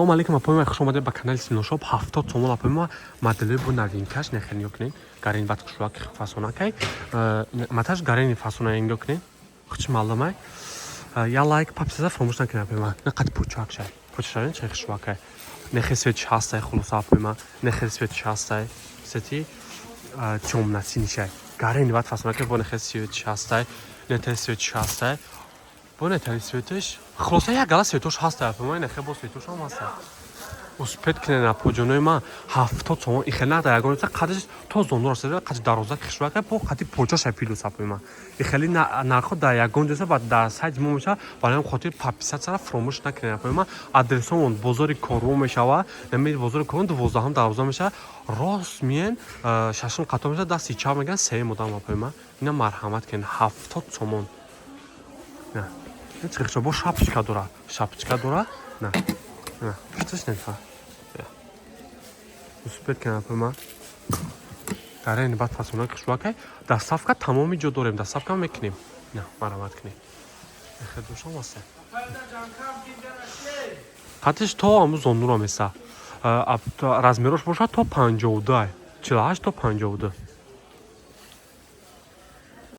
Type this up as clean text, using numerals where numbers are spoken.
Салому алейкум, апои, хуш омадед ба канали Синошоп. 70 сомон, апои ма, моделои бо новинкаш. Нехел нигоҳ кунед, гарени бад хушрӯак фасонакай, маташ гарени фасона, нигоҳ кунед, хуч маълумай. Я лайк, подписаться фаромӯш накунед, апои ма. Нақад пучак шай, пучашай, чай хушрӯакай. Нехел светиш ҳастай, хулоса, апои ма, нехел светиш ҳастай, свети тёмно-синишай, гарени бад фасонакай. Бо нехел светиш ҳастай, нетел светиш ҳастай, бо нетали светиш. Хулоса, як гала светош ҳастай, апои ма, нехел бо светошам ҳастай. Успеть кунед, апоҷонои ма, 70 сомон. Ихел нада ягон қадаш то зондор аст, қади дароза хишвака, бо қади почаша плюс, апои ма. Ихели нархо дар ягон ҷоса ва дар сайти мо мешава. Барои ҳам хотир подписаться фаромӯш накунед, апои ма. Адресомон бозори Корвон мешава, нами бозори Корвон, 12-ум дарвоза мешава, рост миен, шашум қатор мешава, дасти чап меган, сеюм одам, апои ма. Ина марҳамат кунед, 70 сомон. Чихша бо шапочка дора, шапочка дора. На, на пушташ нефа. Успеть кунед, апои ма, гарени бад фасона хушвакай. Доставка тамоми ҷо дорем, доставка мекунем. На, марҳамат кунед, хедошам аста. Қадиш то аму зондура меса, размерош бошад то 52, 48 то 52.